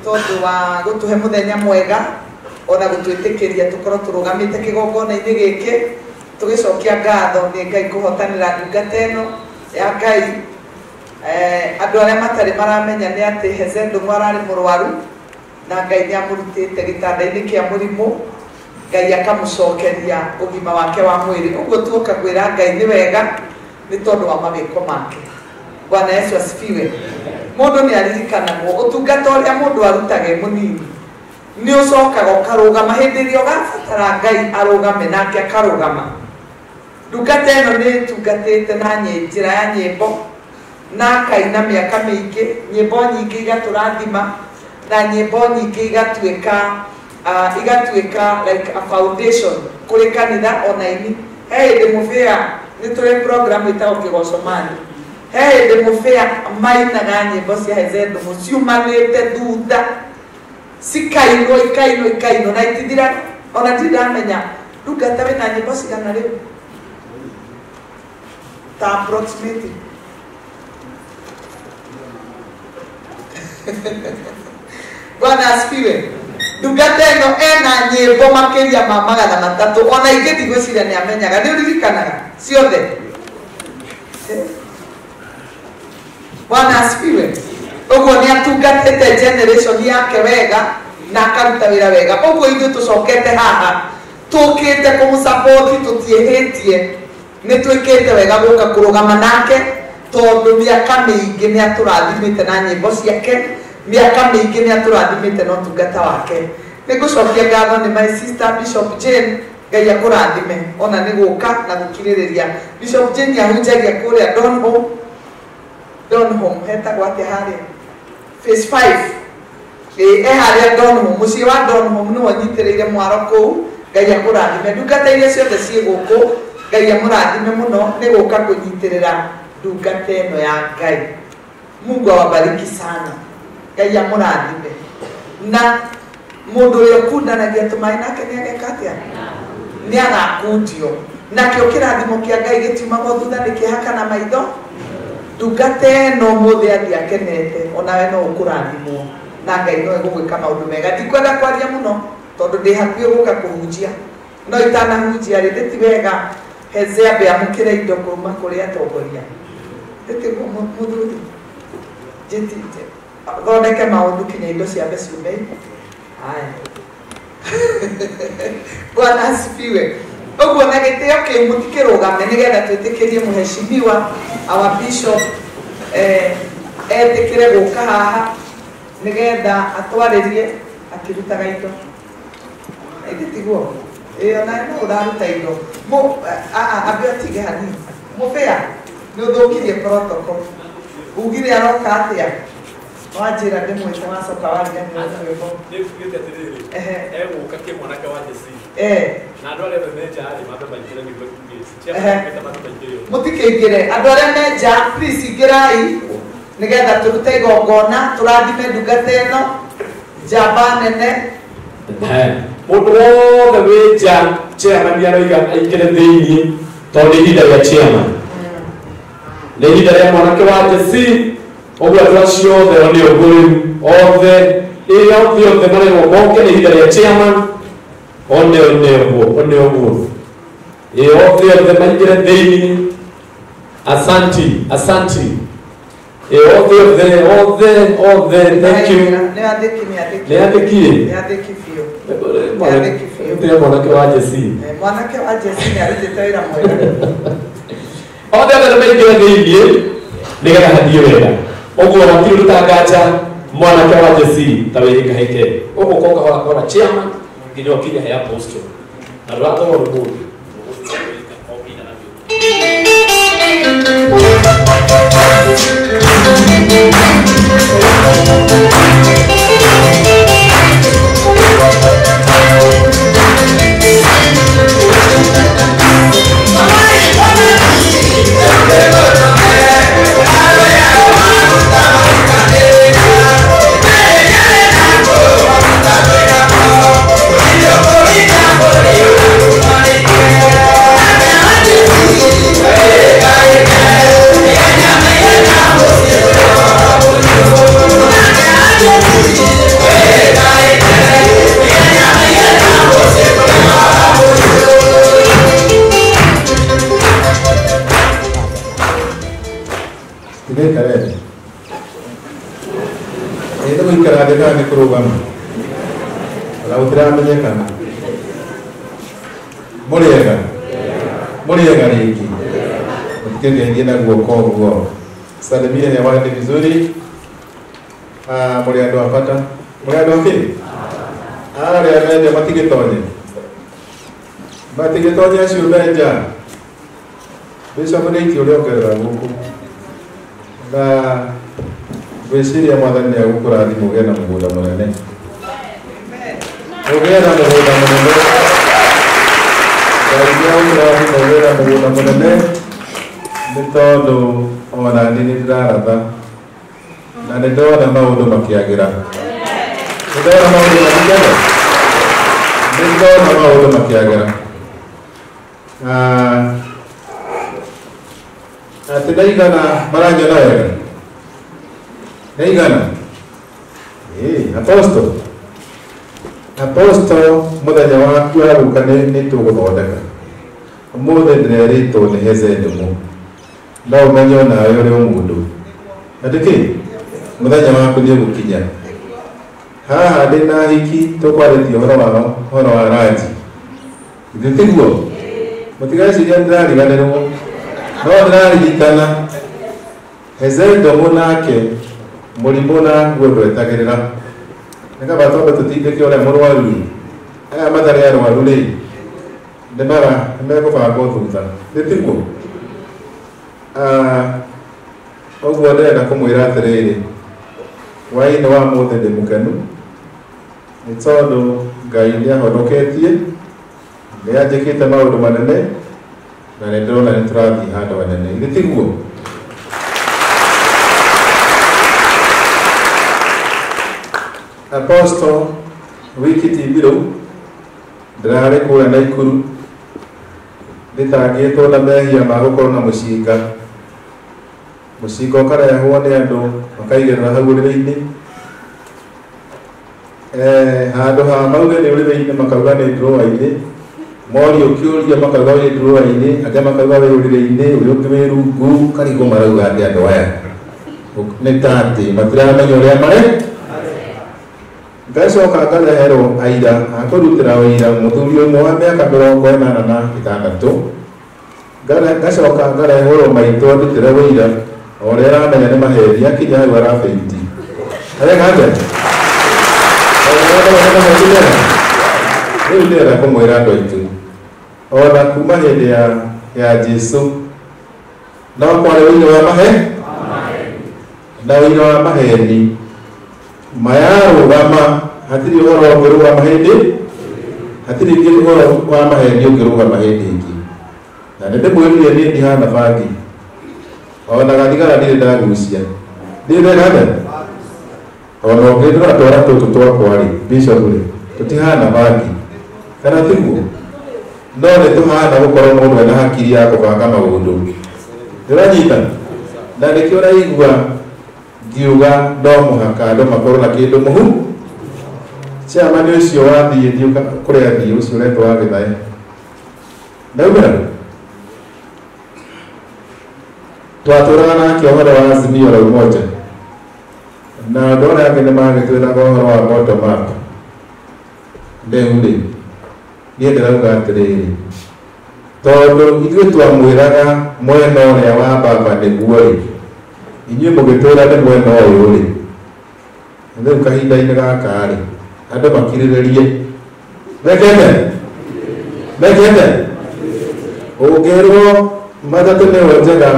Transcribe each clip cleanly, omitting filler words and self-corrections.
tondu wa gutuhe muthenya mwega ona gutwitikiria tukorwo turugamite kigongona-ini giki tugicokia ngatho ni Ngai kuhotanira ndungata ino ya Ngai. Andu aria matari maramenya ni ati Heze Ndung'u arari murwaru na Ngai ni amurutite gitanda-ini kia murimu, Ngai akamucokeria ugima wake wa mwiri. Uguo tuoka kwira Ngai ni wega ni tondu wa mawiko make. Bwana Yesu asifiwe. Mundu ni aririkanagwo utungata uria mundu arutage munini ni ucokaga ukarugama hindi iria ugabatara Ngai arugame nake akarugama. Ndungata ĩno nĩ ĩtungatĩte na njĩra ya nyĩmbo na akaina mĩaka mĩingĩ, nyĩmbo nyingĩ igatũrathima na nyĩmbo nyingĩ igatuĩka like a foundation kũrĩ kanitha ona ini. He hĩndĩ mũbĩa nĩ tũrĩ program ĩtagwo Kĩgocomani, he hĩndĩ mũbĩa mainaga nyĩmbo cia Heze Ndung'u ciumanĩte thutha cikainwo ikainwo ikainwo na itithira. Ona ndirĩ ndamenya ndungata wĩna nyĩmbo cigana rĩu ta approximately. Bwana asifiwe. Ndungata ĩno ena nyĩmbo makĩria ma 300 ona ingĩ ndigwĩciria nĩ amenyaga. Nĩ ũririkanaga ciothe? Bwana asifiwe. Ũguo nĩ atungatĩte generation yake wega na akaruta wĩra wega. Ũguo ithuĩ tũcokete haha tũkĩte kũmũsupport, tũtiĩhĩtie, nĩ twĩkĩte wega gũka kũrũgama nake tondu mĩaka mĩingĩ nĩ atũrathimĩte na nyĩmbo ciake, mĩaka mĩingĩ nĩ atũrathimĩte na ũtungata wake. Nĩ ngũcokia ngatho nĩ my sister Bishop Jane, Ngai akũrathime ona nĩ gũka na gũkirĩrĩria. Bishop Jane ahunjagia kũrĩa Donholm, Donholm hetagwo atĩa harĩa phase 5, e harĩa Donholm, mũciĩ wa Donholm nĩwe ũnyitĩrĩire mwaro kũu. Ngai akũrathime. Ndungata iria ciothe ciĩ gũkũ Ngai amũrathime mũno nĩ gũka kũnyitĩrĩra ndungata ĩno ya Ngai. Mungu awabariki sana. Ngai amũrathime. Na mũndũ ũrĩa ũkundanagia tũmaĩ nake nĩ ageka atĩa? Nĩ agakundio. Nakĩo kĩrathimo kĩa Ngai gĩtiumagwo thutha nĩ kĩeha kana maitho. Ndungata ĩno ũmũthĩ athiĩ akenete, onawe no ũkũrathimwo na Ngai no egũgwĩka maũndũ mega. Ndikwenda kwaria mũno tondũ ndĩ hakuhĩ gũka kũhunjia, no itanahunjia rĩ ti wega Heze ambe amũkĩre indo kuma kũrĩ atongoria. Ndĩtiguo mũthuri njĩtite thondeke maũndũ kinya indo ciambe ciume. Haya. Bwana asifiwe. Ũguo na gĩtĩo kĩu mũtikĩrũgame nĩgetha twĩtĩkĩrie mũheshimiwa our bishop etĩkĩre gũka haha nĩgetha atwarĩrie akĩrutaga indo. Ĩndĩ tiguo ĩyo nayo no ũraruta indo. Ambe atige hanini. Mũbĩa nĩ ũthũkirie protocol. Ugire aroka atĩa? Wanjĩra ndĩmwĩte wacoka wariganĩrwo nĩ rwĩmbo. Nĩngugĩte atĩrĩrĩ, egũka kĩmwanake wa Jesse. Na andũ arĩa me nja rĩ mambe maingĩre nĩguo tugĩte. Mũtikĩingĩre. Andũ arĩa me nja please ingĩrai nĩgetha tũrute igongona tũrathime ndungata ĩno njamba nene. Mũndũ wothe wĩ nja chairman nĩaroiga aingĩre thĩiniĩ tondũ nĩ ihinda rĩa chairman. Nĩ ihinda rĩa mwanake wa Jesse. Ũguo andũ acio othe one ũguo rĩu othe ĩrĩa othe othe marerwo moke nĩ ihinda rĩa chairman. One one ũguo one ũguo ĩ othe othe maingĩre thĩiniĩ. Asanti, asanti. Ĩ othe othe othe othe, thank you. Nĩ athĩki, nĩ athĩki. Nĩ athĩki. Nĩ athĩki biũ. Nĩ athĩki biũ. Nĩ mwanake wa Jesse. Mwanake wa Jesse nĩ arutĩte wĩra mwega. Othe othe maingĩre thĩiniĩ nĩgetha hathiĩ wega. Ũguo hatirĩ ũtangaja mwanake wa Jesse ta wĩhĩkahĩke. Ũgũka ũkahora kahora chairman nginya ũkinye he apostle. Na ndũratwarwo nĩ mũndũ. Yeah. Ĩ nĩ gũikara thĩ kana nĩ kũrũgama? Ona gũtiramenyekana. Mũrĩega? Mũrĩega rĩngĩ? Mũtikĩgeithie na guoko ũguo. Salimia hewani vizuri. Mũrĩ andũ a bata. Mũrĩ andũ a kĩ? Arĩa menja matigĩtonye. Matigĩtonye acio menja. Bishop nĩ itĩ ũrĩongerera gũkũ. Na ngwĩciria mwathani nĩ egũkũrathima ũgĩe na mũgũnda mũnene. Ũgĩe na mũgũnda mũnene. Ngai nĩ egũkũrathima ũgĩe na mũgũnda mũnene nĩ tondũ ona niĩ nĩ ndĩraratha na nĩ ndona maũndũ makĩagĩra. Nĩ ndona maũndũ makĩagĩra. Nĩ ndona maũndũ makĩagĩra. Atĩ ndaigana maranyona wega? Ndaigana? Ĩĩ, Apostle. Apostle mũthenya waku wa gũka nĩ tũgũthondeka. Ũmũthĩ ndĩrerĩtwo nĩ Hezedemu. No ũmenye onawe ũrĩ o mũndũ. Atĩ kĩ? Mũthenya waku nĩ ũgũkinya. Haha ndĩ na hiki tũkwarĩtie ũhoro wa ranji. Githĩ tiguo? Mũtigeciria ndĩrariganĩrwo. No ndĩraririkana Hezedemu nake mũrimũ naguo ndwetagĩrĩra. Nĩ kaba twambe tũtindĩke ũrĩa mũrwaru. Aya matarĩ arwaru rĩ, nĩmekũbangwo thutha. Nĩ tiguo? Ũguo ndĩrenda kũmwĩra atĩrĩrĩ, hwaĩ-inĩ wa mũthĩ ndĩ mũkenu nĩ tondũ Ngai nĩ ahonoketie, nĩ anjĩkĩte maũndũ manene na nĩ ndĩrona nĩ tũrathiĩ handũ hanene. Githĩ tiguo? Apostle wiki ti thiru ndĩrarĩ kũrĩa Naikuru thitangĩtwo na mehia ma gũkorwo na mũcinga. Mũcinga ũkarehwo nĩ andũ makaigĩrĩra hau ũrĩrĩ-inĩ. Handũ ha mauge nĩ ũrĩrĩ-inĩ makauga nĩ drawer-inĩ. Morio kĩũria makauga wĩ drawer-inĩ, angĩ makauga wĩ ũrĩrĩ-inĩ, ũrĩa ũngĩ wĩ rungu, karigwo marauga atĩ andũ aya nĩ ta atĩ matiramenya ũrĩa marĩ. Ngacoka ngareherwo aira a kũrutĩra wĩira mũthuri ũmwe wa mĩaka 86. Ngacoka ngarehwo maitũ andutĩre wĩira o ũrĩa aramenya nĩ maheni akinya hau arabĩiti. Areka atĩa? Rĩu ndĩrenda kũmwĩra andũ aitũ ona kuma hĩndĩ ya Jesũ no kwarĩ ũira wa mahe na ũira wa maheni mayarũgama, hatirĩ ũhoro ũngĩrũgama hĩndĩ, hatirĩ ũhoro wa maheni ũngĩrũgama hĩndĩ ĩngĩ. Na nĩ ndĩmwĩrire niĩ ndihana bangi ona gathigara ndirĩ ndagucia. Ndirĩ ndeka atĩa? Ona ũngĩndora twara tũtũ twakwa rĩ, Bishop rĩ, tũtihana bangi kana tiguo? No nĩ tũhana gũkorwo mũndũ ena hakiri ya kũbanga maũndũ. Ndĩranyita? Na nĩkĩo ũraigua ngiuga no mũhaka andũ makorwo na kĩndũ mũhu. Chairman ũcio wathiĩ thiĩ kũrĩa athiĩ ũcio ũretwo wa Gĩthae. Ndaumĩra? Twatũraga nake ũhoro wa Azimio la Umoja. Na andũ arĩa angĩ nĩmagĩtwĩraga ũhoro wa bottom up. Rĩu rĩ, niĩ ndĩrauga atĩrĩrĩ, tondũ ithuĩ twamwĩraga mwena ũrĩa wa baba nĩguo rĩ, inyuĩ mũgĩtwĩra nĩ mwena ũyũ rĩ, rĩu kahinda-inĩ gaka rĩ, andũ makirĩrĩrie. Mekete? Mekete? Ũngĩrwo matatũ nĩyo njega,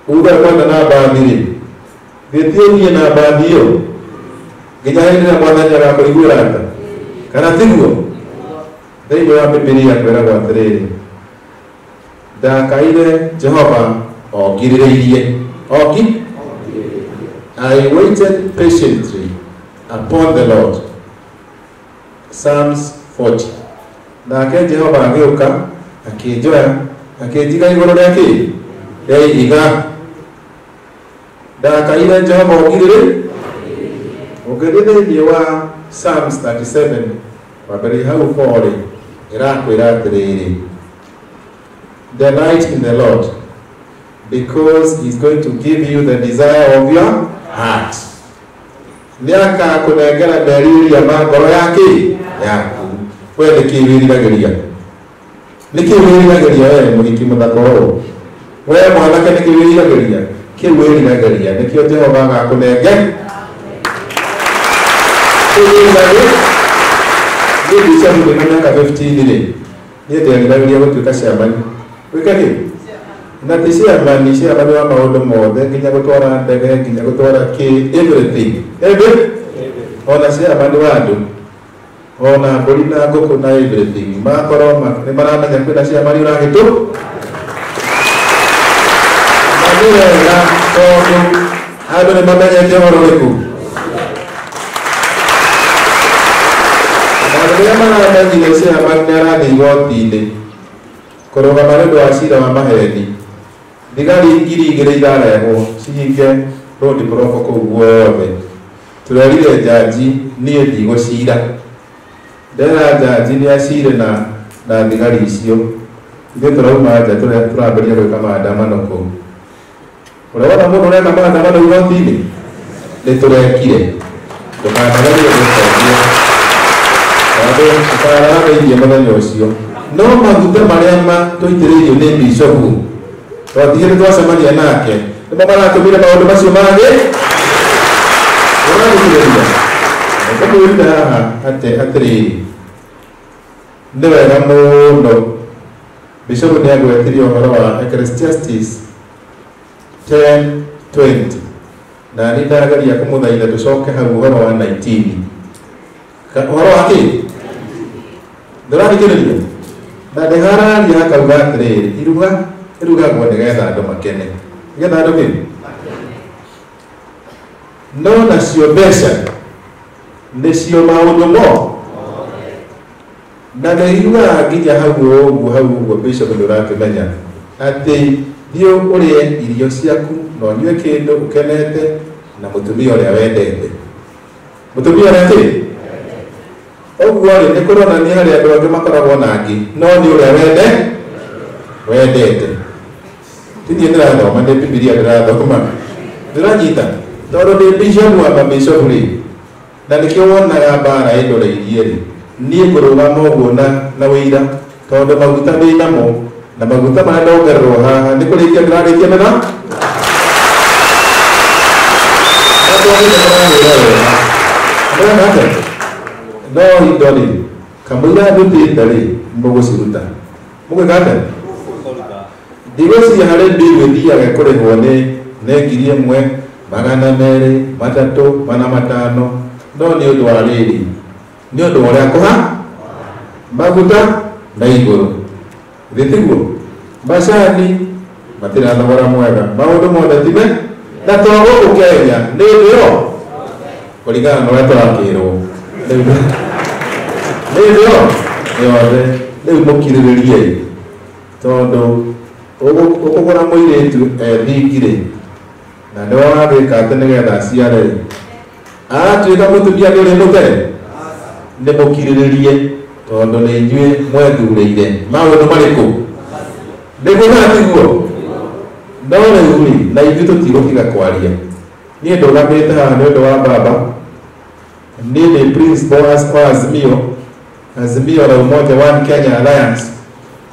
uge kwenda na mbathi rĩ, gĩthiĩ ũthiĩ na mbathi ĩyo nginya hĩndĩ ĩrĩa mwathani agakũiguĩra tha. Kana tiguo? Thĩinĩ wa Bibilia kwĩragwo atĩrĩrĩ, ndakaire Jehova ongirĩrĩirie. Ongi? I waited patiently upon the Lord. Psalms 40. Nake Jehova agĩũka akĩnjoya akĩnjiga igũrũ rĩa kĩ? Rĩa ihiga. Ndakaire Jehova ongirĩrĩ. Ũngĩthiĩ thĩinĩ wa Psalms 37 kwambĩrĩria hau 4 rĩ, ĩrakwĩra atĩrĩrĩ, delight in the Lord because he's going to give you the desire of your. heart. Nĩ akakũnengera merirĩria ma ngoro yake yaku. We nĩkĩ wĩriragĩria? Nĩkĩ wĩriragĩria we mũhiki mũthaka ũyũ? We mwanake nĩkĩ wĩriragĩria? Kĩu wĩriragĩria nĩkĩo Jehova agakũnenge. Kĩu wĩriragĩria. Niĩ bishop ndĩ na mĩaka 15 rĩ, niĩ nderiragĩria gũtuĩka chairman. Gwĩka kĩ? Na ti chairman, chairman wa maũndũ mothe, nginya gũtwara ndege, nginya gũtwara kĩ, everything. Every? Ona chairman wa andũ, ona mbũri na ngũkũ na everything. Makorwo nĩ maramenya kwĩna chairman ũrahĩtũ. Na nĩ wega tondũ andũ nĩ mamenyete ũhoro ũrĩkũ. Na rĩrĩa maramenyire chairman nĩ arathiĩ igoti-inĩ kũrũgama nĩ ũndũ wa cira wa maheni, thigari 2,000 irarehwo cihinge road block kũu guothe. Tũrerire njanji niĩ ndigũcira. Ndera njanji nĩ acire na thigari icio. Ithuĩ tũrauma nja tũrambĩrĩria gwĩka maandamano kũu. Ũrona mũndũ ũreka maandamano igoti-inĩ? Nĩ tũrekire. Ndũkanagerie gũcenjia. Tondũ ũkararĩirie mũthenya ũcio. No maguta marĩa tũitĩrĩirio nĩ bishopu, twatigire twacemania nake, nĩmo maratũmire maũndũ macio mangĩ. Ũrathikĩrĩria? Ndĩmwĩrire haha atĩrĩrĩ, nĩ wega mũno bishopu nĩ agwetirie ũhoro wa Ecclesiastes 10:20, na nĩ ndageria kũmũthaitha tũcoke hau ũhoro wa 19. Ũhoro wa kĩ? Ndũrathikĩrĩria? Na ndĩhararia akauga atĩrĩrĩ, iruga ĩrugagwo nĩgetha andũ makene. Nĩgetha andũ kĩ? No nacio mbeca nĩcio maũndũ mo. Na nĩ irugaga nginya hau ũguo hau ũguo bishop ndũrakĩmenya atĩ thiĩ ũrĩe irio ciaku na ũnyue kĩndũ ũkenete na mũtumia ũrĩa wendete. Mũtumia ũrĩa kĩ? Ũguo rĩ, nĩ kũronania harĩ andũ angĩ makoragwo na angĩ, no nĩ ũrĩa wendete. Ti niĩ ndĩrathoma, nĩ Bibilia ndĩrathoma. Ndĩranyita? Tondũ ndĩ bishop wa mabishop rĩ, na nĩkĩo wonaga mbara ĩndoreirie rĩ, niĩ ngũrũgama ũguo na wĩira, tondũ maguta ndĩ namo, na maguta marĩa ndongererwo haha nĩ kũrĩkia ndĩrarĩkia mĩtha. Andũ angĩ nĩ marahũra wega. Ndĩrona atĩa? No indo rĩ, kamũira ndutĩte rĩ, mũgũciruta. Mũgwĩka atĩa? Ndigũciria harĩ mbiru ĩthiaga kũrĩhwo nĩ 1,000, 200, 300, 400, no nĩ ũndũ wa rĩrĩ, nĩ ũndũ wa ũrĩa kũha maguta na igũrũ. Githĩ tiguo? Macani matirĩ na thogora mwega, maũndũ mothe ti me na to gũkũ Kenya nĩ thĩ yo kũringana na ũrĩa tũrakĩrwo. Nĩ thĩ yo yothe. Rĩu mũkirĩrĩriei, tondũ ũkũgũra mũirĩtu ethingi rĩ, na nĩwe wagĩka atĩ nĩgetha aciare rĩ, aratuĩka mũtumia nĩ ũrĩmũte? Nĩ mũkirĩrĩrie, tondũ nĩ inyuĩ mwethurĩire maũndũ marĩkũ? Nĩguo kana tiguo? No rĩu rĩ, na ithuĩ tũtigũtiga kwaria. Niĩ ndũgamĩte haha nĩ ũndũ wa baba. Niĩ nĩ Prince Boaz wa Azimio, Azimio la Umoja One Kenya Alliance.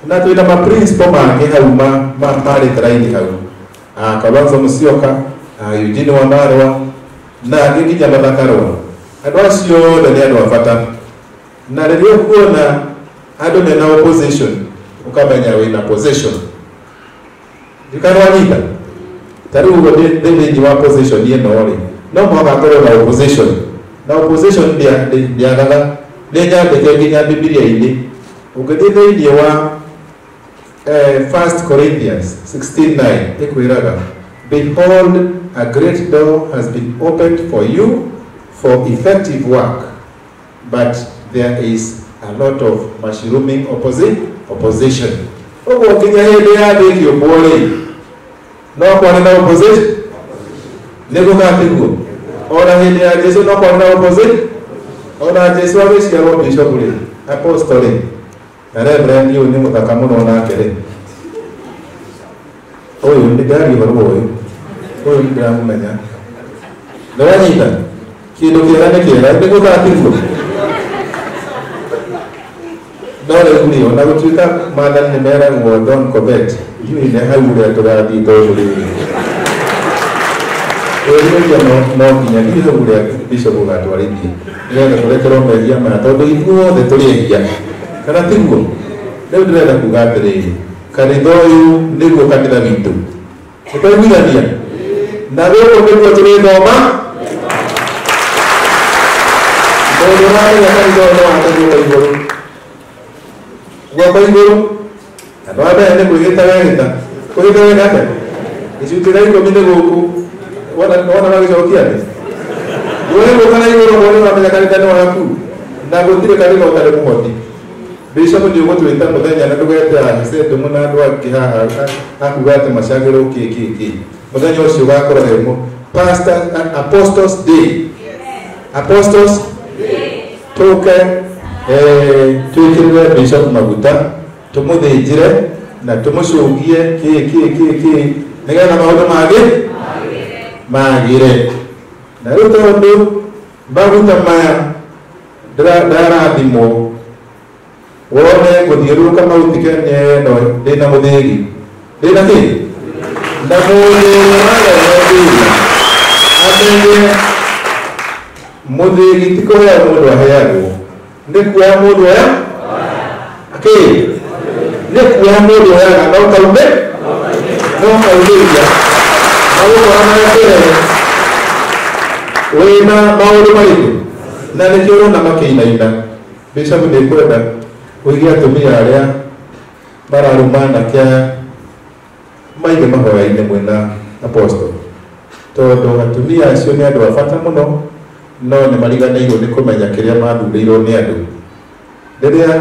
Na twĩna ma principal mangĩ hau marĩte raini hau. Kalonzo Musyoka, Eugene Wamalwa, na angĩ nginya Martha Karua. Andũ acio othe nĩ andũ a bata. Na rĩrĩa ũkuona andũ mena opposition, ũkamenya wĩna position. Ndikanwanyita? Ta rĩu ũguo ndĩ thĩinĩ wa position ĩno rĩ, no mũhaka ngorwo na opposition. Na opposition ndĩagaga, nĩ nyandĩke nginya Bibilia-inĩ. Ũngĩthiĩ thĩinĩ wa 1 Corinthians 16:9 ĩkwĩraga, Behold, a great door has been opened for you for effective work, but there is a lot of mushrooming opposition. Ũguo nginya hĩndĩ ya thĩ ĩkĩũmbwo rĩ, no kwarĩ na opposition? Nĩguo kana tiguo? Ona hĩndĩ ya Jesu no kwarĩ na opposition? Ona Jesu agĩciarwo bishop rĩ, apostle rĩ, na reverend ũyũ nĩ mũthaka mũno nake rĩ. Ũyũ nĩ ndĩraria ũhoro ũyũ. Ũyũ nĩ ndĩramũmenya. Nĩwanyita kĩndũ kĩega nĩ kĩega nĩguo kana tiguo no rĩu rĩ ona gũtuĩka maathani nĩ meragwo don't covet ithuĩ nĩ hau ũrĩa tũrathiĩ tondũ rĩrĩ kwĩrirĩria no nginya thiĩ hau ũrĩa bishop ũgatwarithie nĩgetha tũrekerwo mehia maya tondũ ithuothe tũrĩ ehia kana tiguo rĩu ndĩrenda kuga atĩrĩrĩ kanitha ũyũ nĩguo kanitha witũ nĩtwaiguithania na gũkũ nĩkuo tũrĩthoma mũndũ ũramenya kanitha ũyũ no ate guoko igũrũ guoko igũrũ andũ a mbere nĩ kwĩhĩta wehĩta kwĩhĩta weka atĩa gĩcunjĩ gĩa ikũmi nĩ gũkũ wona magĩcokia atĩ wee gũka na igũrũ mũndũ ũramenya kanitha nĩ waku na gũtirĩ kanitha ũtarĩ mũhoti bishop nĩ ũgũtwĩta mũthenya na ndũgete ahecete mũno andũ angĩ haha akuga atĩ macagĩrwo kĩ kĩ kĩ mũthenya ũcio ũgakorwo he pastor apostles day apostles tũke twĩkĩrĩre bishop maguta tũmũthĩnjĩre na tũmũcũngie kĩ kĩ kĩ kĩ nĩgetha maũndũ mangĩ magĩre na rĩu tondũ maguta maya ndarathimwo wone gũthiũrũrũka Mount Kenya ĩno ndĩna mũthĩgi ndĩna kĩ na mũndũ ũrĩa ũrarehe amenye mũthĩgi ti kũheo mũndũ aheagwo nĩ kuoya mũndũ oya kĩ nĩ kuoya mũndũ oyaga no kaume no kaumĩria magũkora marĩa wĩna maũndũ marĩkũ na nĩkĩo ũrona makĩinaina bishop nĩ kwenda ũige atumia arĩa mararuma anake aya maige mahoya-inĩ mwena apostle tondũ atumia acio nĩ andũ a bata mũno no nĩ mariganĩirwo nĩ kũmenya kĩrĩa mathurĩirwo nĩ andũ rĩrĩa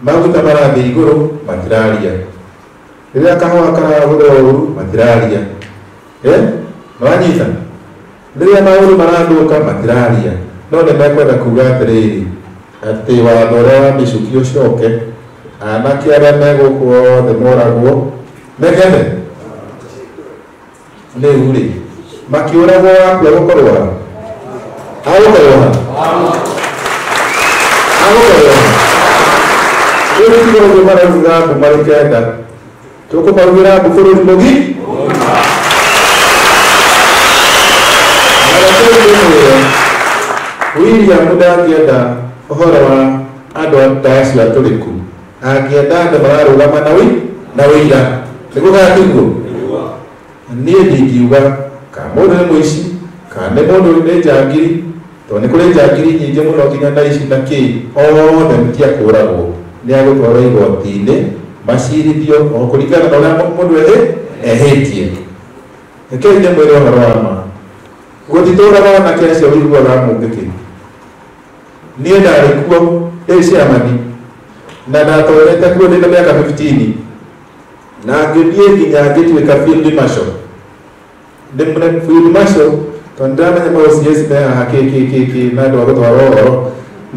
maguta marathiĩ igũrũ matiraria rĩrĩa kahũa karagũrwo ũru matiraria nĩwanyita rĩrĩa maũndũ marathũka matiraria no nĩ mekwenda kuga atĩrĩrĩ atĩ watho ũrĩa wa mĩcuki ũcoke anake arĩa me gũkũ othe moragwo mekene rĩu rĩ makĩũragwo wakua gũkorwo ha agũkorwo ha agũkorwo ha rĩu tiga ũguo marauga mbu marĩ kenda tũkũmarugĩra mbu bũrũri mũgi na reke ndĩmwĩre William ndangĩenda ũhoro wa andũ ta acio atũrĩku angĩenda andũ mararũgama na wĩira nĩguo kana tiguo niĩ ndingiuga kana mũndũ nĩ mũici kana nĩ mũndũ nĩ njangiri tondũ nĩ kũrĩ njangiri nyingĩ mũno nginya na ici na kĩ othe matiakũragwo nĩ agũtwarwo igoti-inĩ macirithio o kũringana na ũrĩa mũndũ ehĩtie rekei ndĩmwĩre ũhoro wa ma gũtitũraga anake acio ũiguaga mũngĩkĩ niĩ ndarĩ kuo ndĩ chairman na ndatwarĩte kuo ndĩ na mĩaka 15 na ngĩthiĩ nginya ngĩtuĩka field marshal ndĩ field marshal tondũ ndĩramenya ma OCS me haha kĩ kĩ kĩ kĩ na andũ a gũtwara ũhoro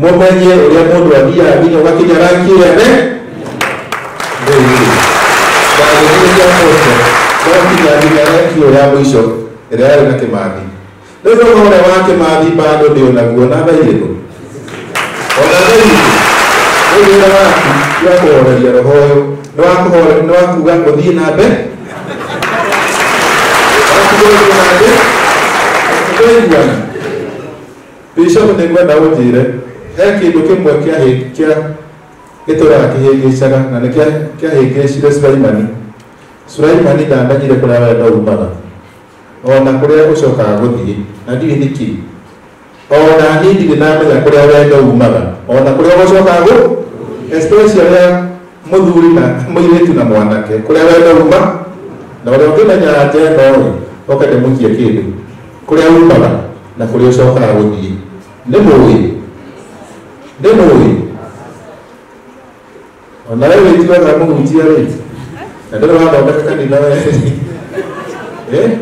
mũmenye ũrĩa mũndũ athiaga nginya ũgakinya ranki ĩrĩa ne rĩu ndagĩthiĩ kĩa mũico ndakinya nginya ranki ĩyo ya mũico ĩrĩa yarĩ na Kĩmathi rĩu ũhoro ũrĩa wa Kĩmathi bado ndĩ onaguo na thaa irĩkũ ona thaa irĩkũ rĩu wĩra waku ti wa kũhoreria roho ũyũ nĩ wa kuga ũthiĩ na mbere wakuga ũthiĩ na mbere tũiguana bishop nĩ ngwenda ũnjĩre he kĩndũ kĩmwe kĩa gĩtũraga kĩhĩngĩcaga na nĩ kĩahĩngĩcire Sulaimani Sulaimani ndamenyire kũrĩa wendo umaga ona kũrĩa ũcokaga gũthiĩ na ndiũĩ nĩkĩ ona niĩ ndirĩ ndamenya kũrĩa wendo umaga ona kũrĩa ũcokaga gũ especially ya mũthuri na mũirĩtu na mwanake kũrĩa wendo uma na ũrĩa ũngĩmenya njeno rĩ oke ndĩmũkie kĩndũ kũrĩa umaga na kũrĩa ũcokaga gũthiĩ nĩ mũĩ nĩ mũĩ ona we wĩtuaga mũhunjia rĩ na ndũrĩ wathondeka kanitha we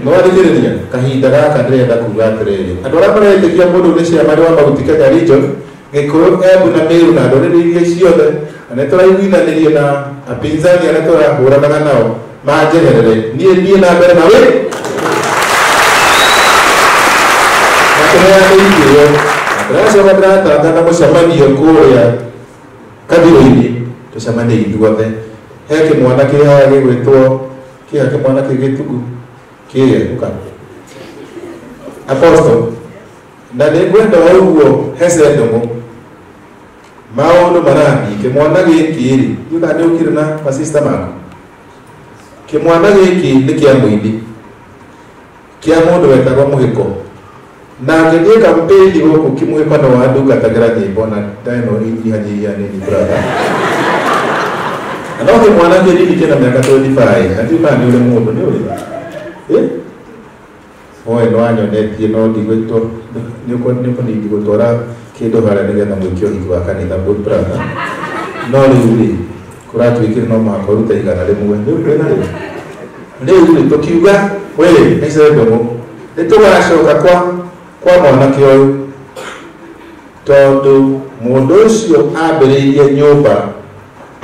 nĩwathikĩrĩria kahinda gaka ndĩrenda kuga atĩrĩrĩ andũ arĩa maretĩkia mũndũ nĩ chairman wa Mount Kenya Region Gĩkũyũ Embu na Meru na ndũrĩrĩ iria ciothe na nĩtũraiguithanĩrio na apinzani arĩa tũrahũranaga nao manjeherere niĩ thiĩ na mbere na wĩ tũheane itĩo na ndĩracoka ndĩratangatha mũcemanio kũrĩa kathirũ-inĩ tũcemanie ithuothe. He kĩmwana kĩ haha gĩgwĩtwo kĩha kĩmwana kĩ gĩtugu kĩrĩa ũka apostle na nĩngwenda o ũguo hece ndũng'ũ maũndũ marathiĩ kĩmwana gĩkĩ rĩ ndiũĩ kana nĩũkire na masista maku kĩmwana gĩkĩ nĩ kĩa mũini kĩa mũndũ wetagwo mũhĩko na ngĩthiĩ kampeni gũkũ kĩmũhĩko no wandungatagĩra nyĩmbo na ndeno inyihanyihia nini brother na no kĩmwana kĩnini kĩna mĩaka 25 na ndiũĩ kana nĩ ũrĩ mũndũ nĩ ũrĩ oe no anyonetie no ndigwĩtwo nĩũkũnindi gũtwara kĩndũ harĩa nĩgetha mwĩke ũhiki wa kanitha good brother no rĩu rĩ kũratuĩkire no mũhaka ũrute 100 rĩu kwĩna rĩu rĩu rĩ tũkiuga we nĩ ndũng'ũ nĩ tũgacoka kwa mwanake ũyũ tondũ mũndũ ũcio ambĩrĩirie nyũmba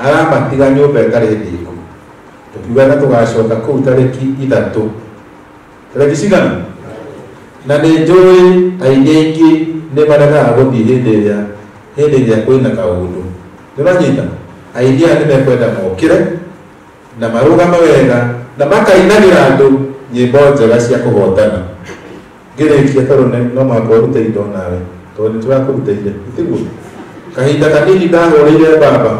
aramatiga nyũmba ĩtarĩ thĩku tũkiuga na tũgacoka kũu tarĩki 3 tarĩki cigana na nĩ njũĩ aini aingĩ nĩ maregaga gũthiĩ hĩndĩ ĩrĩa kwĩna kaũndũ nĩũranyita aini aya nĩ mekwenda mokĩre na marũgame wega na makainagĩra andũ nyĩmbo njega cia kũhotana ngĩrĩkia tondũ no mũhaka ũrute indo nawe tondũ nĩ tũrakũrutĩire tiguo kahinda kanini ndahũrĩire baba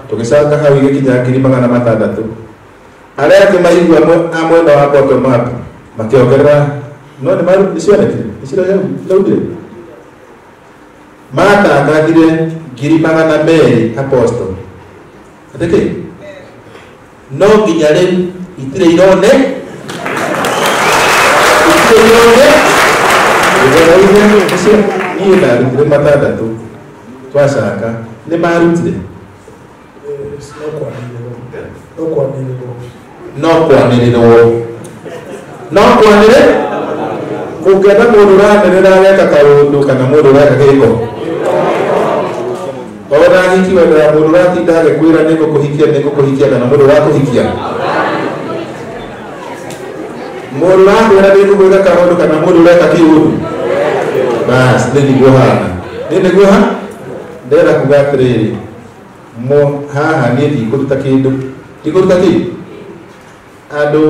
tũgĩcanga hau igĩkinya 600,000 arĩa angĩ maigua a mwena wa bottom up makĩongerera no nĩ nĩcionekire nĩciraugire matangathire 200,000 apostle atĩkĩ no nginya rĩu itirĩ irone itirĩ niĩ ndarutire 6 twacanga nĩ marutire no kwanĩrĩrwo no kwanĩrĩ mũngĩenda mũndũ ũranĩrĩra ageka kaũndũ kana mũndũ ũreka gĩko ona hiki wendaga mũndũ ũratinda agĩkwĩra nĩngũkũhikia nĩngũkũhikia kana mũndũ ũrakũhikia mũndũ ũrakwĩra nĩngũgwĩka kaũndũ kana mũndũ ũreka kĩũndũ bas nĩ nĩguo hana nĩ nĩguo ha ndĩrenda kuga atĩrĩrĩ haha niĩ ndikũruta kĩndũ ndikũruta kĩ andũ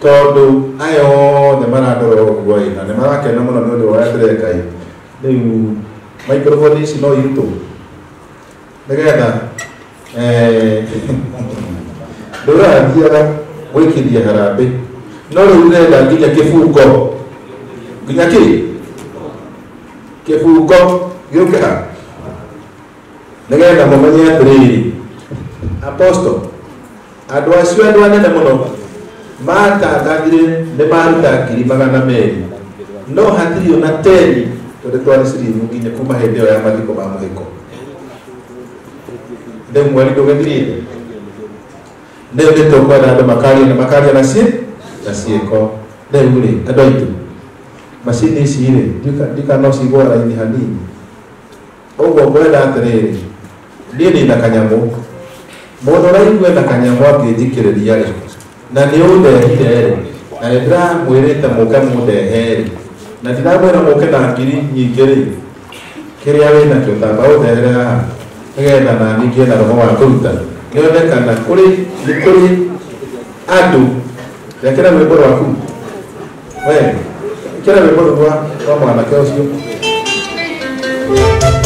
tondũ aya othe marandora ũguo ĩ na nĩ marakena mũno nĩ ũndũ wa ũrĩa ndĩreka ĩ rĩu microphone ici no irutwo nĩgetha ndũrathiaga gwĩkithia harambĩ no rĩu ndĩrenda nginya kĩbungo nginya kĩ kĩbungo gĩũke ha nĩgetha mũmenye atĩrĩrĩ apostle andũ acio andũ anene mũno matangathire nĩ maruta 200,000 no hatirĩ ona 10 tondũ twarĩ ciringi nginya kuma hĩndĩ ĩyo ya mathiko ma mũhĩko rĩu mweri ndũgĩthirĩte rĩu nĩ tũkwenda andũ makaria na makaria na ciĩko rĩu rĩ andũ aitũ macini ici rĩ ndika no cigwo raini hanini ũguo ngwenda atĩrĩrĩ niĩ ndĩ na kanyamũ mũndũ ũraigua na kanyamũ angĩnjikĩrĩria rĩ na nĩ ũndehire rĩ na nĩ ndĩramwĩrĩte mũke mũndehe rĩ na ndiramwĩra mũke na ngiri nyingĩ rĩ kĩrĩa wĩ nakĩo tamba ũndehere haha nĩgetha nani ngĩe na roho wa kũruta nĩone kana kũrĩ nĩ kũrĩ andũ rekera rwĩmbo rwaku we ĩkĩra rwĩmbo rũu rwa mwanake ũcio Yeah.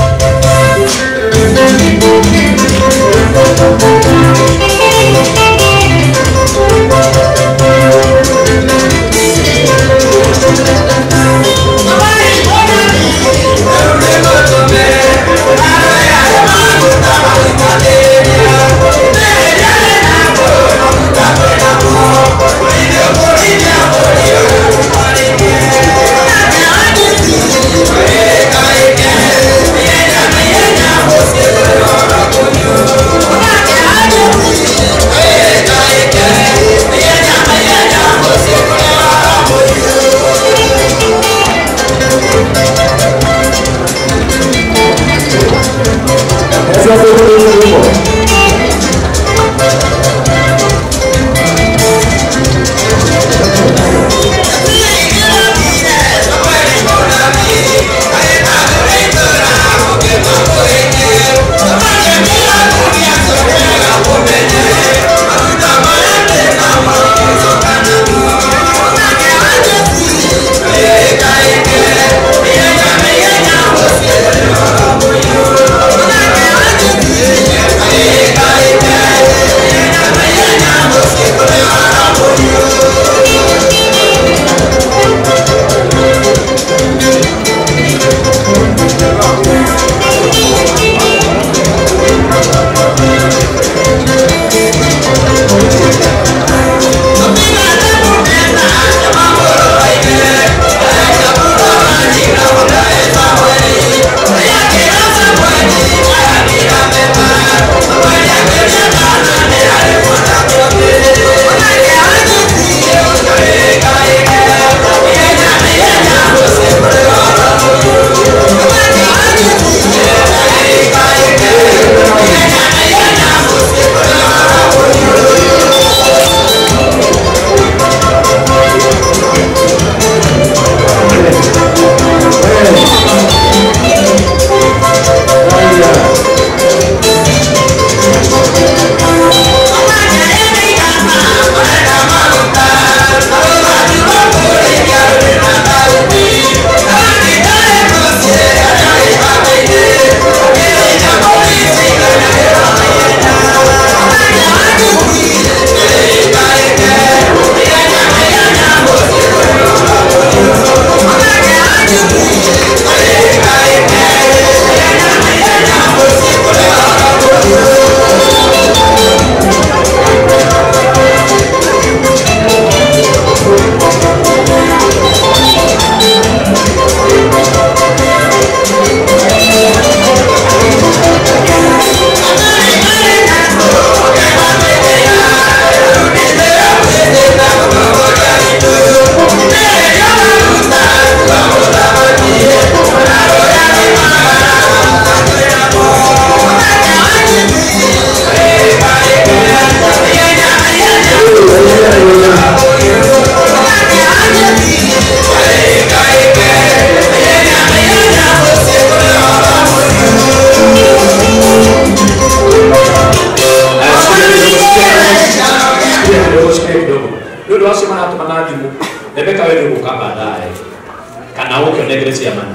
Kana ũke ũnengere chairman.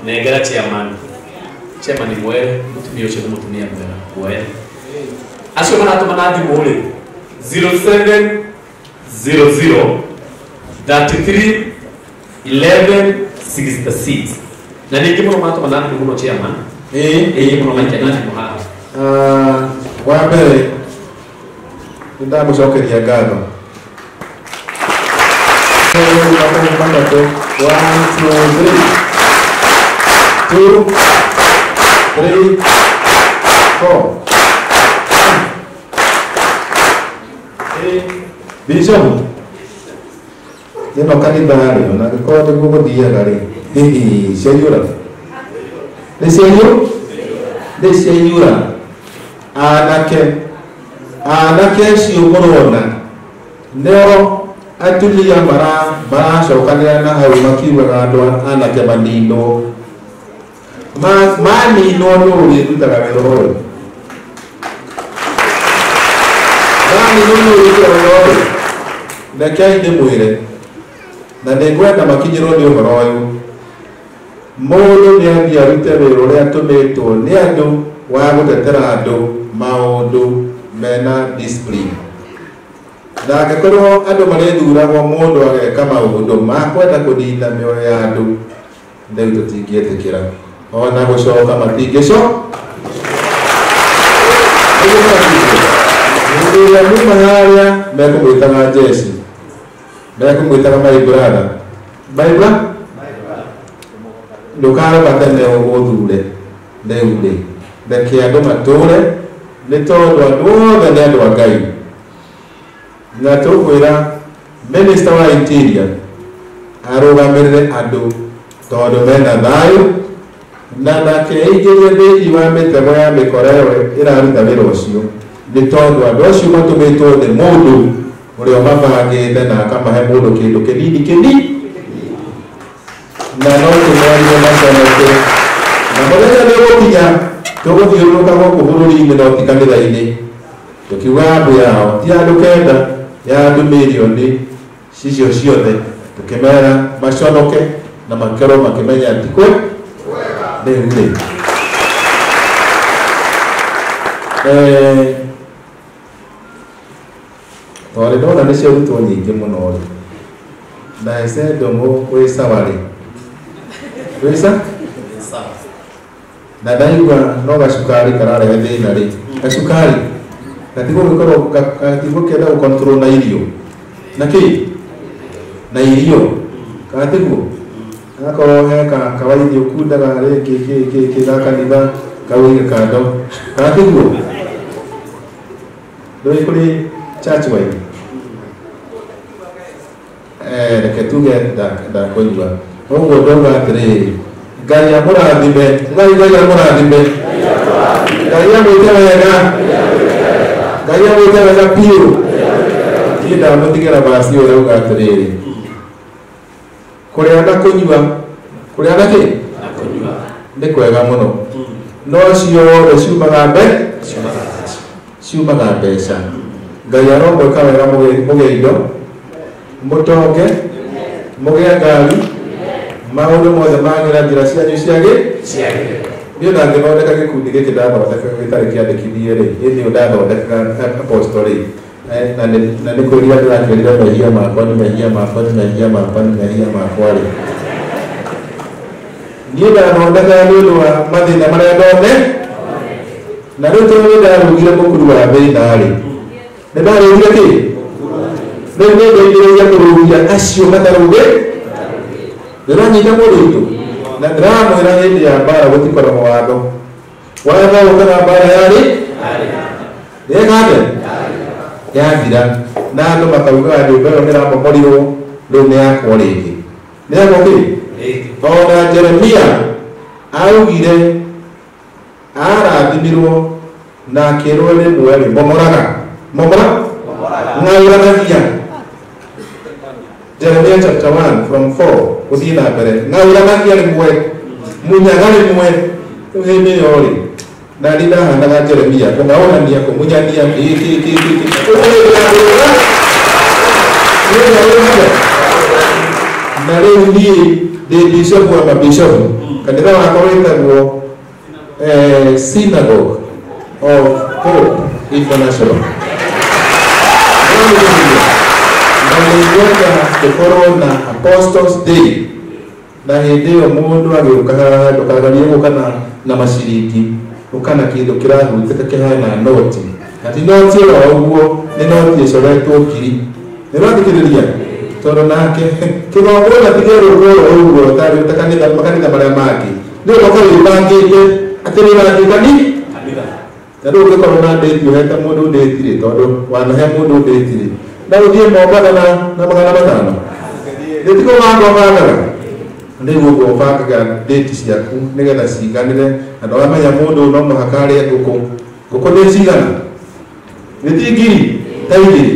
Nengera chairman. Chairman mwere, mũtumia ũcio nĩ mũtumia mwega. Mwere. Acio maratũma na thimũ rĩ 0700 33 11 66. Na ningĩ mũno maratũma na thimũ mũno chairman. Ĩĩ mũno maikia na thimũ haha. Wa mbere nĩ ndamũcokeria ngatho. 1 2 3 2 3 4. Bishop, ĩno kanitha rĩ, ona angĩkorwo nĩguo gũthiaga rĩ, hihi ciaiyũra? Nĩ ciaiyũra? Nĩ ciaiyũra. Anake, anake acio mũrona nĩo atumia maracokanĩra na hau makiugaga andũ anake maninwo. Maninwo nũ ũrĩrutaga wĩra ũyũ? Maninwo nũ ũrĩrutaga wĩra ũyũ? Rekei ndĩmwĩre, na nĩngwenda makinyĩrwo nĩ ũhoro ũyũ. Mũndũ nĩ athiĩ arute wĩra ũrĩa atũmĩtwo nĩ andũ wa gũtetera andũ maũndũ mena discipline. Na angĩkorwo andũ marĩthuragwo mũndũ ageka maũndũ ma kwenda kũnina mĩoyo ya andũ, rĩu tũtingĩtĩkĩra. Ona gũcoka matingĩcoka. Hĩndĩ ĩrĩa muma harĩa mekũmwĩtaga Jesi, mekũmwĩtaga my brother. My brother? Ndũkarũga tene ũgũthure rĩu rĩ, reke andũ matũre nĩ tondũ andũ othe nĩ andũ a Ngai. Na tũkwĩra Minister wa Interior arũgamĩrĩre andũ tondũ mena thayũ na nake aingĩrie thĩinĩ wa mĩtego ya mĩkora ĩyo ĩraruta wĩra ũcio nĩ tondũ andũ acio matũmĩtwo nĩ mũndũ ũrĩa ũmabangĩte na akamahe mũndũ kĩndũ kĩnini kĩnini na no tũmwarie maconoke na mũthenya nĩ ũgũkinya tũgũthiũrũrũka gũkũ bũrũri-inĩ no ti kanitha-inĩ tũkiuga andũ yao ti andũ kenda ya andũ mirioni cicio ciothe tũkĩmera maconoke na makerwo makĩmenya ti kwega rĩu rĩ tondũ ndona nĩ ciarutwo nyingĩ mũno rĩ na ece ndũng'ũ wĩ sawa rĩ wĩ sawa na ndaigua no gacukari kararehe thĩna rĩ gacukari gatigũgĩkorwo gatigũkĩenda gũcontrol na irio na kĩ na irio kana tiguo agakorwo he kawaini ũkundaga rĩngĩ kĩ kĩ kĩ ga kanitha kawĩige kando kana tiguo ndũĩ kũrĩ church wine reke tuge ndakũnyua ũguo ndauga atĩrĩrĩ Ngai amũrathime Ngai Ngai amũrathime Ngai amwĩke wega Ngai amwĩke wega biũ niĩ ndamũtigĩra baci ũyũ ũrauga atĩrĩrĩ kũrĩa na kũnyua kũrĩa na kĩ nĩ kwega mũno no ciothe ciumaga ciumaga mbeca Ngai aromwĩka wega mũgĩe indo mũtonge mũgĩe ngari maũndũ mothe magĩra njĩra cianyu ciagĩ niĩ ndangĩthondeka gĩkundi gĩkĩ ndathondeka gĩtarĩ kĩandĩkithie rĩ hĩndĩ ĩyo ndathondekaga apostle rĩ na nĩ kwĩrira ndĩrakĩrira mehia makwa nĩ mehia makwa nĩ mehia makwa nĩ mehia makwa rĩ niĩ ndathondekaga nĩ ũndũ wa mathĩna marĩa ndone na rĩu tondũ nĩ ndarugire mũkuru wa thĩna rĩ nĩ ndarugire kĩ rĩu nĩ ndeithĩrĩria kũrugia acio matarugĩ ndĩranyita mũndũ witũ na ndĩramwĩra hĩndĩ ya mbara gũtikoragwo watho watho ũkaga mbara yarĩ yeka atĩa yathira na andũ makaugaga nyũmba ĩyo nĩramomorirwo rĩu nĩ yakwo rĩngĩ nĩ yakwo kĩ ona Jeremia augire arathimirwo na akĩrwo rĩmwe rĩ momoraga momora ng'aũranagia Jeremiah chapter 1 from 4 gũthiĩ na mbere ng'aũranagia rĩmwe munyaga rĩmwe rĩu hĩndĩ ĩyo rĩ na nĩ ndahanaga Jeremia kũng'aũrania kũmunyania kĩ kĩ kĩ kĩ kĩ. Na rĩu niĩ ndĩ bishop wa mabishop. Kanitha wakwa wĩtagwo Synagogue of Hope International. Na nĩngwenda tũkorwo na Apostles Day. Na hĩndĩ ĩyo mũndũ agĩũka haha ndũkagarie gũka na maciringi, ũka na kĩndũ kĩrahutĩka kĩhana noti. Na ti noti ĩro ũguo, nĩ noti ĩcoretwo ngiri. Nĩ ũrathikĩrĩria? Tondũ nake kĩgongona ti kĩerũkwo ũguo ta kanitha makanitha marĩa mangĩ. Nĩ ũgoka wĩbangĩte atĩ nĩ ũrathiĩ kanitha. Na rĩu ũngĩkorwo na ndĩti ũhete mũndũ ndĩti rĩ, tondũ wanahe mũndũ ndĩti rĩ, na ũthiĩ Mombatha na 500. Nĩ ti kũbanga ũbangaga. Rĩu ũguo ũbangaga ndĩti ciaku nĩgetha ciganĩre, na ndũramenya mũndũ no mũhaka arĩe ngũkũ. Ngũkũ nĩ cigana? Nĩ ti ngiri ta igĩrĩ.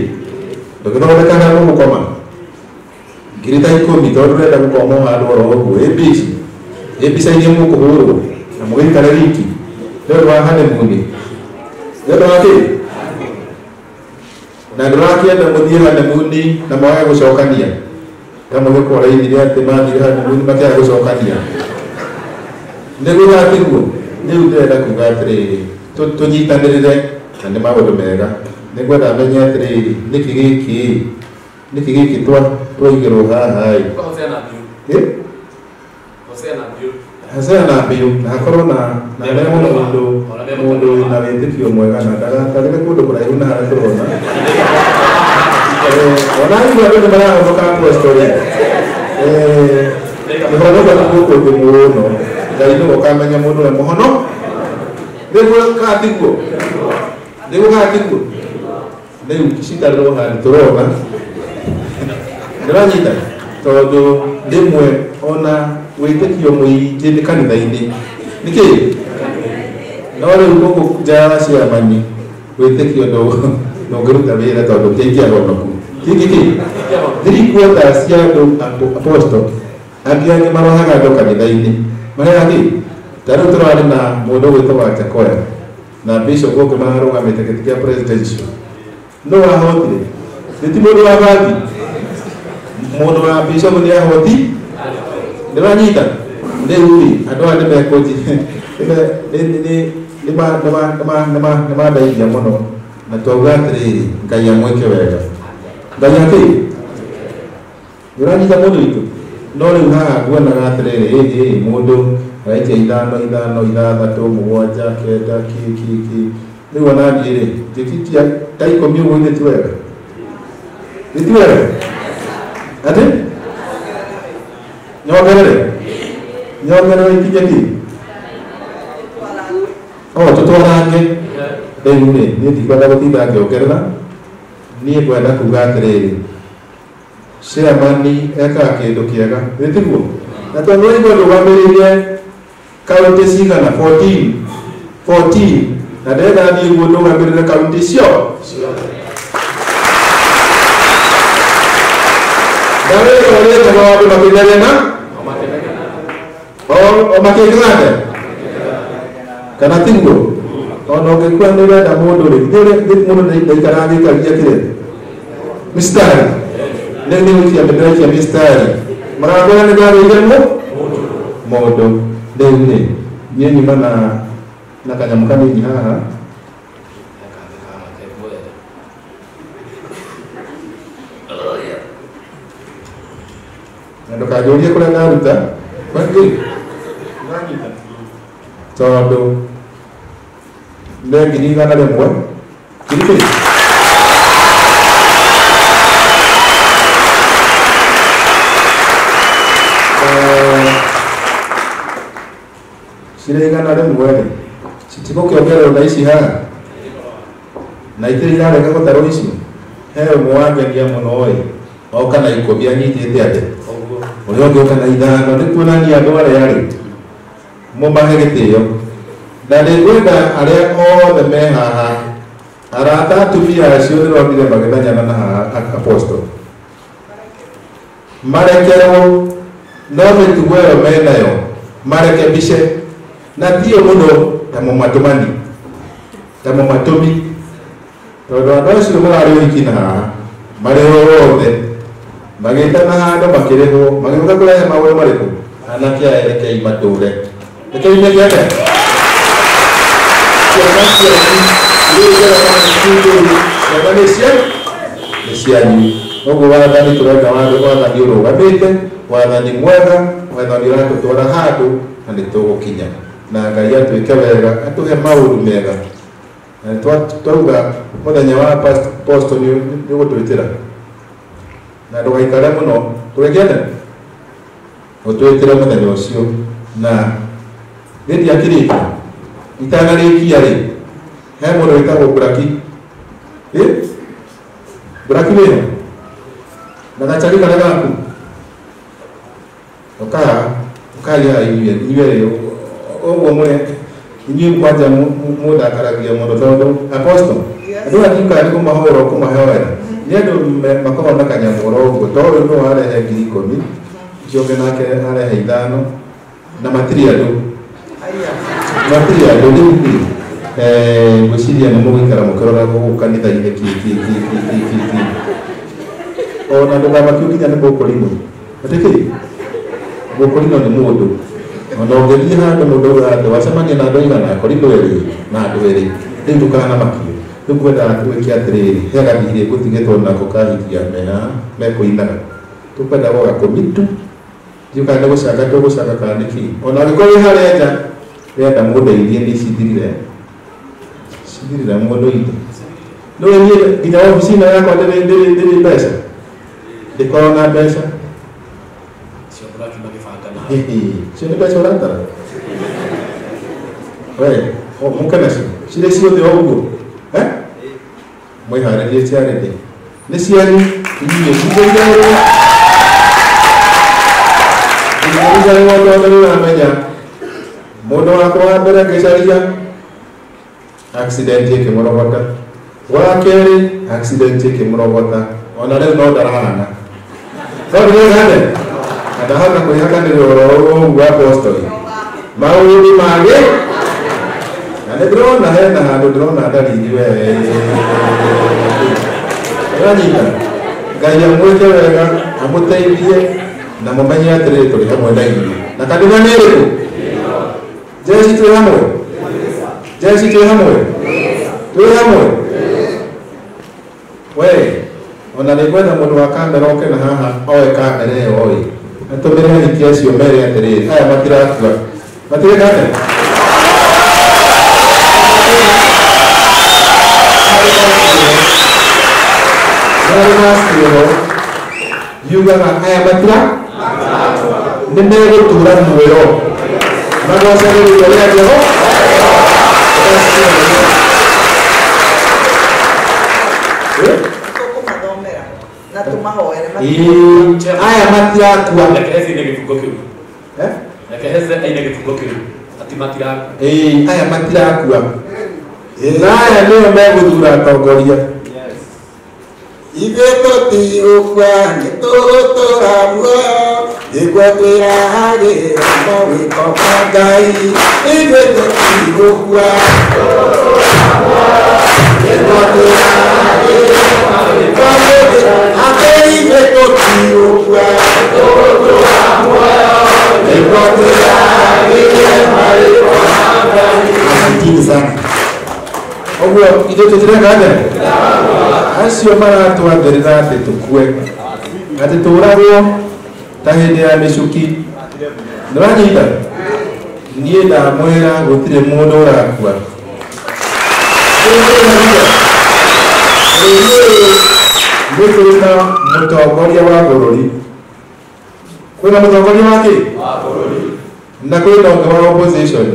Ndũgĩthondeka handũ gũkoma. Ngiri ta 10 tondũ ũrenda gũkoma handũ oro ũguo. Ĩ mbici? Ĩ mbica-inĩ mũkũhũrwo na mũgĩikare wiki. Nĩ ũndũ wa honeymoon. Nĩ ũndũ wa kĩ? Na ndũrakĩenda mũthiĩ honeymoon na mwage gũcokania. Ta mũgĩkora ũraithire atĩ mathire honeymoon makĩaga gũcokania. Nĩguo gatiguo? Rĩu ndĩrenda kuga atĩrĩrĩ, tũnyitanĩrĩre na nĩ maũndũ mega. Nĩngwenda menye atĩrĩrĩ, nĩkĩ gĩkĩ? Nĩkĩ gĩkĩ twaigĩrwo haha ĩ? Hosea na mbiũ, na hakorwo na mũndũ mũndũ wĩna wĩtĩkio mwega na ndagatarĩre kũndũ kũraihu na harĩa tũrona. Ona hivi andũ nĩ marahonoka apostoli. Mũhonoka nĩ gũkũ thĩ mũno. Ngai nĩwe ũkamenya mũndũ ũrĩa mũhono. Nĩguo kana tiguo? Nĩguo kana tiguo? Rĩu citarĩrwo handũ tũrona. Ndĩranyita? Tondũ rĩmwe ona wĩtĩkio mũingĩ nĩ kanitha-inĩ. Nĩkĩ? No rĩu gũkũ nja ya ciamani wĩtĩkio ndũngĩruta wĩra tondũ kĩingĩ ahonoku. Kĩngĩ kĩ? 3/4 cia andũ apostle angĩ angĩ marohaga andũ kanitha-inĩ. Marehaga kĩ? Ta rĩu tũrarĩ na mũndũ ũgwĩtwo Wajackoyah na bishop gũkũ mararũgamĩte gĩtĩ kĩa presidential. No ahotire? Nĩ ti mũndũ wa bangi? Mũndũ wa bishop nĩ ahoti? Nĩwanyita? Rĩu rĩ, andũ aya nĩmekũnji nĩmandeithia mũno. Na twauga atĩrĩrĩ, Ngai amwĩke wega. Ngai akĩ? Nĩũranyita mũndũ witũ? No rĩu haha nguonaga atĩrĩrĩ, ĩhĩ, mũndũ araikia 5 5 6 7 9 kĩ kĩ kĩ. Rĩu ona niĩ rĩ, njĩkĩtia ta 10 ũguo nĩ ti wega? Nĩ ti wega? Atĩ? Nyongerere? Nyongerere ikinye kĩ? O, tũtwarange. Rĩu rĩ, niĩ ndikwenda gũtinda ngĩongerera. Niĩ ngwenda kuga atĩrĩrĩ, chairman ekaga kĩndũ kĩega, nĩ tiguo? Na tondũ waigua ndũgamĩrĩire kaunti cigana? 14. 14. Na ndĩrenda thiĩ guo ndũgamĩrĩre kaunti cio. Na wĩra ũrĩa wĩkagwo andũ makĩnegena? O makĩkaga atĩa? Kana tiguo? Ona ũngĩkua nĩ ũrenda mũndũ rĩ, githĩ mũndũ ndaikaraga agĩikagia kĩrĩa? Mistari. Nĩ gũikia ndĩraikia mistari. Marakwĩra nĩ ndagĩire mũndũ. Rĩu rĩ, niĩ nyuma na kanyamũ kanini haha. Na ndũkanjũrie kũrĩa ndaruta. Kwani tondũ nĩ 100,000. Ngiri kĩ? Cirĩ 100 rĩ, citigũkĩongererwo na ici haha? Na itirĩ irarega gũtarwo icio? He ũmwe wangenia mũno ĩ, oka na 10 anyitĩte atĩa? Ũrĩa ũngĩ oka na 5, nĩ kuonania andũ arĩa rĩ, mũmahe gĩtĩo. Na nĩngwenda arĩa othe me haha, arata atumia acio ndĩronire magĩthanyana na haha apostle. Marekerwo no mĩtugo ĩyo menayo, marekebice. Na tio mũno ta mũmatũmani, ta mũmatũmi. Tondũ andũ acio mararĩ ũhiki na haha, marĩ othe. Magĩtana handũ makĩrĩhwo magĩũka kũrehe maũndũ marĩkũ anake aya rekei matũre rekei meke atĩa ciana cianyu ciana nĩ cianyu ũguo wathani tũrenda wathani ũrũgamĩte wathani mwega wathani ũratũtwara handũ na nĩ tũgũkinya na Ngai atwĩke wega atũhe maũndũ mega na twauga mũthenya wa apostle nĩ ũgũtwĩtĩra na ndũgaikare mũno tũgĩkene ũtwĩtĩre mũthenya ũcio na nĩ ndiakĩrĩkia itanarĩkia rĩ he mũndũ wĩtagwo Buraki Buraki wĩho na gacari karĩa gaku ũkaria inyuĩ ũguo mũrĩ inyuĩ kwanja mũndakaragia mũno tondũ apostle andũ aya ndiũkaga nĩ kũmahoera ũkũmahoera nĩ andũ makoragwo na kanyamũ oro ũguo to ũyũ nĩwe arehe 10,000 ũcio ũngĩ nake arehe 5 na matirĩ andũ rĩu rĩ ngwĩciria nĩ mũgũikara mũkĩroraga gũkũ kanitha-inĩ kĩ ona ndũkamakio nginya nĩ mũkũrinũ atĩ kĩ mũkũrinũ nĩ mũndũ ona ũngĩthiĩ handũ mũndũ auga atĩ wacemania na andũ aigana akorinũ erĩ na andũ erĩ rĩu ndũkanamakio rĩu ngwendaga twĩke atĩrĩrĩ he gathirĩ ngũtigĩtwo nako kahikia mehaha mekũinaga tũkwenda gũgakũmi tu ndiũ kana nĩ gũcanga tũgũcanga kana nĩ kĩ ona angĩkorwo wĩ harĩa nja wenda mũndeithie nĩ cithirire cithirire mũndũ itũ nĩũĩ niĩ nginya obici ĩno yakwa ndĩrĩ mbeca ndikoragwo na mbeca cio nĩ mbeca ũratara we mũke nacio cirĩ ciothe o ũguo mwĩharĩrie charity nĩ cianyu inyuĩ inyuĩ tondũ nĩ ũramenya mũndũ wakwa wa mbere ngĩcaria accident ĩkĩmũrogota wa kerĩ accident ĩkĩmũrogota ona rĩu no ndarahana no ndĩregane na ndahota kwĩhakanĩria ũhoro ũguo apostoli maũndũ mangĩ na nĩ ndĩrona hena handũ ndĩrona ndariri we ũranyita Ngai amwĩke wega amũteithie na mũmenye atĩrĩrĩ tũrĩ hamwe na inyuĩ na kanitha nĩ ĩrĩkũ jeshi twĩ hamwe jeshi twĩ hamwe twĩ hamwe we ona nĩ ngwenda mũndũ wa kamera oke na haha oe kamera ĩyo ĩ atũmĩre ahiki acio mere atĩrĩrĩ aya matirakua matireka atĩa yugaga aya matira nĩ megũtũra muoyo magocage rĩĩtwa rĩa Jehova tũkũmathomera na tũmahoere aya matirakua reke hece aine gĩbungo kĩu reke hece aine gĩbungo kĩu ati matirakua aya matirakua na aya nĩo megũthura atongoria Ithuĩ tũtigũkua nĩ tũgũtũũra muoyo nĩguo twĩrahagĩra mawĩko ma Ngai ithuĩ tũtigũkua nĩguo twĩrahagĩra mawĩko atĩ ithuĩ tũtigũkua nĩguo twĩrahagĩra mawĩko ma Ngai. Asanteni sana. Ũguo ithuĩ tũtireka atĩa acio maratwathĩrĩra atĩ tũkue atĩ tũragwo ta hĩndĩ ya mĩcuki nĩwanyita niĩ ndamwĩra gũtirĩ mũndũ ũrakua nĩ kũrĩ na mũtongoria wa bũrũri kwĩna mũtongoria wa kĩ na kwĩna ũngĩ wa opposition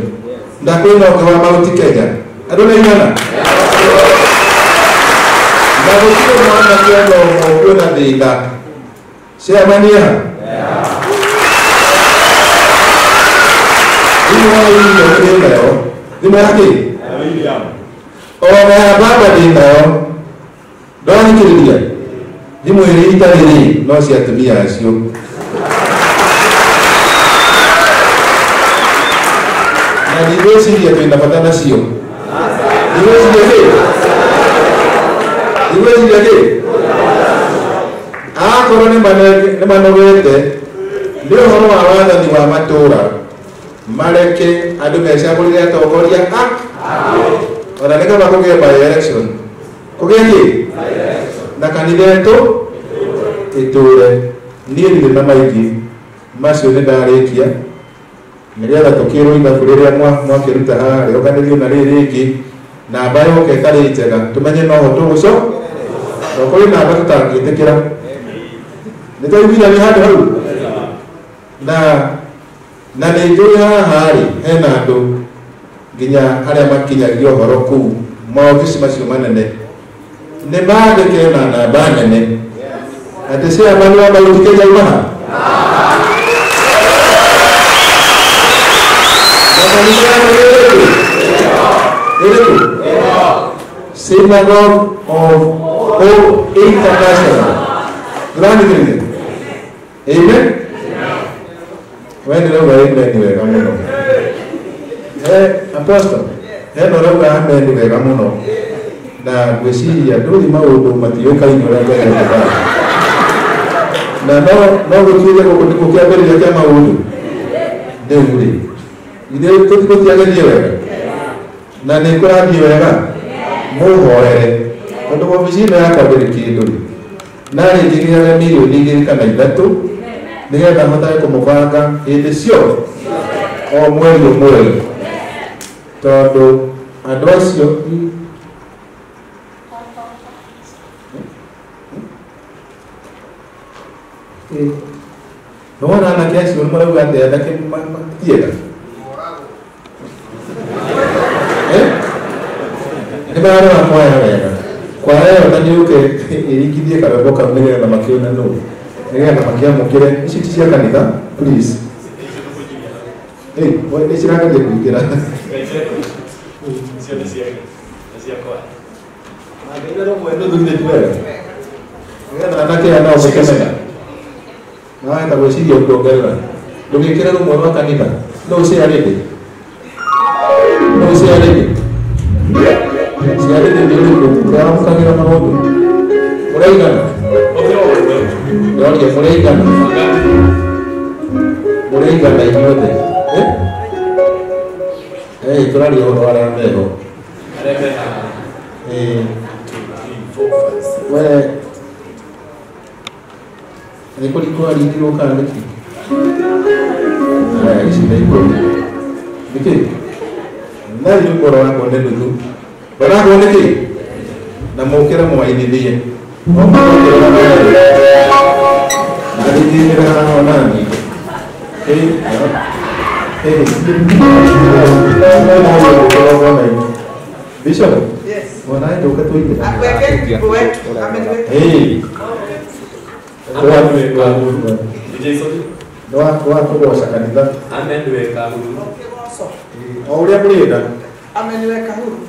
na kwĩna ũngĩ wa Mount Kenya andũ nĩ aigana na gũtirĩ mwanake ona ũmwe kwĩna thĩna ciamania thimũ ya William ndĩ nayo thimũ ya kĩ ona ya baba ndĩ nayo ndwathikĩrĩria thimũ ĩrĩa itarĩ rĩ no cia atumia acio na ndigwĩciria twĩna bata nacio ndigwĩciria kĩ ndigwĩciria kĩ Akorwo nĩ manogete nĩ ũhoro wa wathani wa matũũra mareke andũ mecagũrĩre atongoria a ona nĩ kaba kũgĩe by election kũgĩe kĩ na kanitha ĩtũ ĩtũre. Niĩ ndirĩ na maingĩ macio nĩ ndarĩkia nĩgetha tũkĩrwo ithabu rĩrĩa mwakĩruta haha rĩokanĩrio na rĩrĩ rĩngĩ namba yoke ĩtarĩ njega tũmenye noho tũgũco to kũrĩ namba tũtangĩtĩkĩra nĩ twaiguithania handũ hau na nĩ njũĩ haha rĩ hena andũ nginya arĩa makinyagia ũhoro kũu maobici macio manene nĩ mandĩke na namba nene atĩ chairman wa Mount Kenya auma ha na kanitha ya ĩrĩkũ? Synagogue of Hope International. Ndũranithĩrĩria? Amen. We ndĩrauga amen wega mũno. Apostle, hena ũrauga amen wega mũno na ngwĩciria ndũthi maũndũ matiũĩkaine ũrĩa Ngai endaga na no gũtuĩke gũkũ nĩkuo kĩambĩrĩria kĩa maũndũ rĩu rĩ ithuĩ tũtiagĩthiĩ wega na nĩ kũrathiĩ wega mũhoere tondũ wabici ĩno yakwa ndĩrĩ kĩndũ rĩ na rĩngĩgĩaga mirioni 2 kana 3 nĩgetha hotage kũmũbanga hĩndĩ ciothe o mweri o mweri tondũ andũ acio nĩwona anake acio nĩ marauga atĩ anake tiega nĩ mararora kwaya wega kwaya ĩyo ta nĩyũke ĩringithie karwĩmbo kau nĩgetha makĩone nũ nĩgetha makĩamũkĩre ici ti cia kanitha please. Nĩ cirageria kũingĩra nĩgetha anake aya nao makenega nawahota gwĩciria kuongerera ndũgĩkĩre rũmwe rwa kanitha no ũciarĩte no ũciarĩte ciarĩte nĩ ũrĩkũ ũramũkagĩra maũndũ mũraigana ndoria mũraigana mũraigana inyuothe tũraria ũhoro wa arĩa meho we nĩ kũraringirwo kana nĩkĩ aya ici nĩ ikũmi nĩkĩ na ithuĩ mũroragwo nĩ nuthu roragwo nĩkĩ na mũkĩre mwainithie o mũkĩrora haha onani Bishop, yes. Mwanae ndoka tuite. Akuweke wetu. Amen. Ndwakũgoca kanitha o ũrĩa mũrĩenda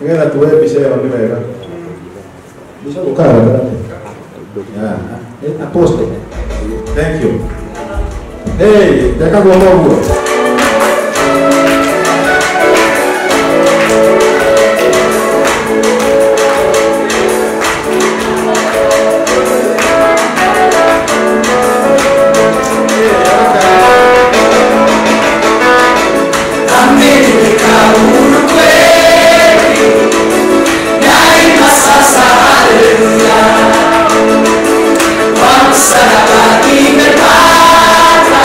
nĩgetha tuoe mbica ĩyo nĩ wega. Bishop ũkaga gatagatĩ. Apostle, thank you. Hey, ndekagwo ũguo. Msalaba nimepata.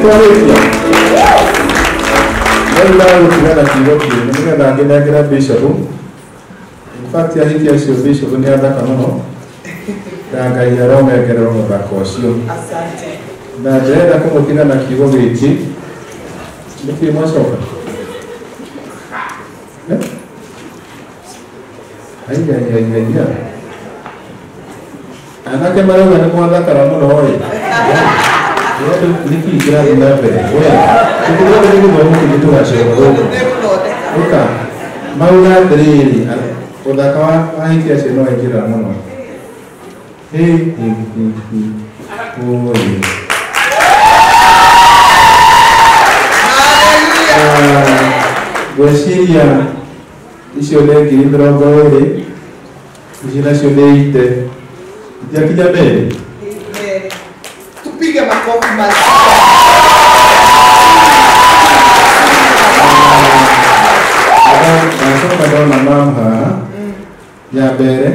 Nĩtwarĩkia. Rĩu ndagũtiga na kiugo kĩu nĩgetha ngĩnengere bishop. In fact ahiki acio bishop nĩ athaka mũno na Ngai aromengerera mũthako ũcio. Asante. Na ndĩrenda kũmũtiga na kiugo gĩkĩ. Nĩkĩĩ mwacoka? Aiya aiya aiya. Anake marauga nĩ mwathakara mũno ĩ. Nĩkĩĩ kĩrathiĩ na mbere? We, tũkĩrwo nĩ gĩthomo kĩngĩ tũgacoka gũkũ. Ũka, mauga atĩrĩrĩ, ũthaka wa ahiki acio no wekĩra mũno. Hĩ, hĩ, hĩ, hĩ. Oi. Ngwĩciria icio nĩ 20,000, ici nacio nĩ ite. Itiakinya merĩ. Tupige makofi mazuri. Ndacoka ndona mamu haha. Ya mbere.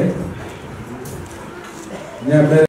Ya mbere.